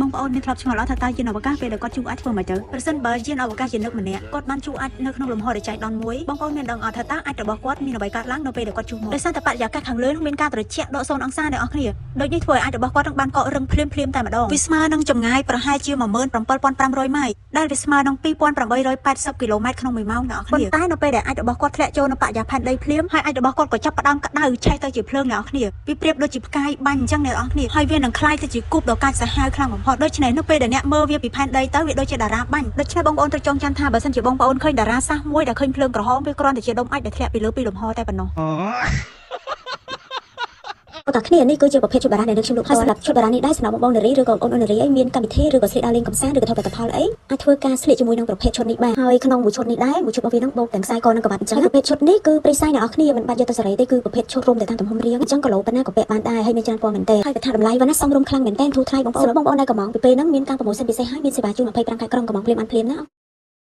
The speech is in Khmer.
បងប្អូនមានធ្លាប់ឆ្ងល់អត់ថាតើយានអវកាសពេលដែលគាត់ជួអាចធ្វើម៉េចទៅប្រសិនបើយានអវកាសជានឹកម្នាក់គាត់បានជួអាចនៅក្នុងលំហរចៃដន្យមួយបងប្អូនមានដឹងអត់ថាតើអាចរបស់គាត់មានអ្វីកើតឡើងនៅពេលដែលគាត់ជួមកដោយសារតែបរិយាកាសខាងលើនឹងមានការត្រជាក់ដក0អង្សាអ្នកនរគ្នាដូចនេះធ្វើឲ្យអាចរបស់គាត់នឹងបានកករឹងភ្លាមភ្លាមតែម្ដងវាស្មើនឹងចម្ងាយប្រហែលជា17500ម៉ាយដែលវាស្មើនឹង2880គីឡូម៉ែត្រក្នុង1ម៉ោងអ្នកនរគ្នាប៉ុន្តែនៅពេលដែលអាចរបស់គាត់ធ្លាក់ចូលនៅបរិយាផែនដីភ្លាមហើយអាចរបស់គាត់ក៏ចាប់ផ្ដើមក្តៅឆេះទៅជាភ្លើងអ្នកនរគ្នាវាប្រៀបដូចជាផ្កាយបាញ់អញ្ចឹងអ្នកនរគ្នាហើយវានឹងក្លាយទៅជាគូបដ៏កាចសាហាវខ្លាំងបំផុតដូច្នេះនៅពេលដែលអ្នកមើលវាពីផែនដីទៅវាដូចជាតារាបាញ់ដូច្នេះបងប្អូនត្រូវចងចាំថាបើសិនជាបងប្អូនឃើញតារាសាសមួយដែលឃើញភ្លើងក្រហមវាគ្រាន់តែជាដុំអាចដែលធ្លាក់ពីលើពីលំហតែប៉ុណ្ណោះ អូតាគ្នានេះគឺជាប្រភេទឈុតបារាដែលនឹងខ្ញុំលក់ហើយសម្រាប់ឈុតបារានេះដែរសម្រាប់បងបងនារីឬក៏បងអូននារីអីមានកម្មវិធីឬក៏ស្លៀកដើរលេងកម្សាន្តឬក៏ថតផលិតផលអីអាចធ្វើការស្លៀកជាមួយនឹងប្រភេទឈុតនេះបានហើយក្នុងមួយឈុតនេះដែរមួយឈុតរបស់វានឹងបូកទាំងខ្សែកនិងក្បាត់អញ្ចឹងប្រភេទឈុតនេះគឺព្រីសាយអ្នកនរគ្នាមិនបាច់យកទៅសេរីទេគឺប្រភេទឈុតរុំទៅតាមទំហំរាងអញ្ចឹងគីឡូប៉ុណ្ណាក៏ពាក់បានដែរហើយមានច្រើនពណ៌មែនទេហើយបើថាតម្លៃវិញណាសមរម្យខ្លាំងមែនទេធូរថ្លៃបងប្អូនបងប្អូនដែលកំងពីពេលហ្នឹងមានការ promotion ពិសេសហើយមានសេវាជូន25ខែក្រុងកំងភ្លាមបានភ្លាមណា។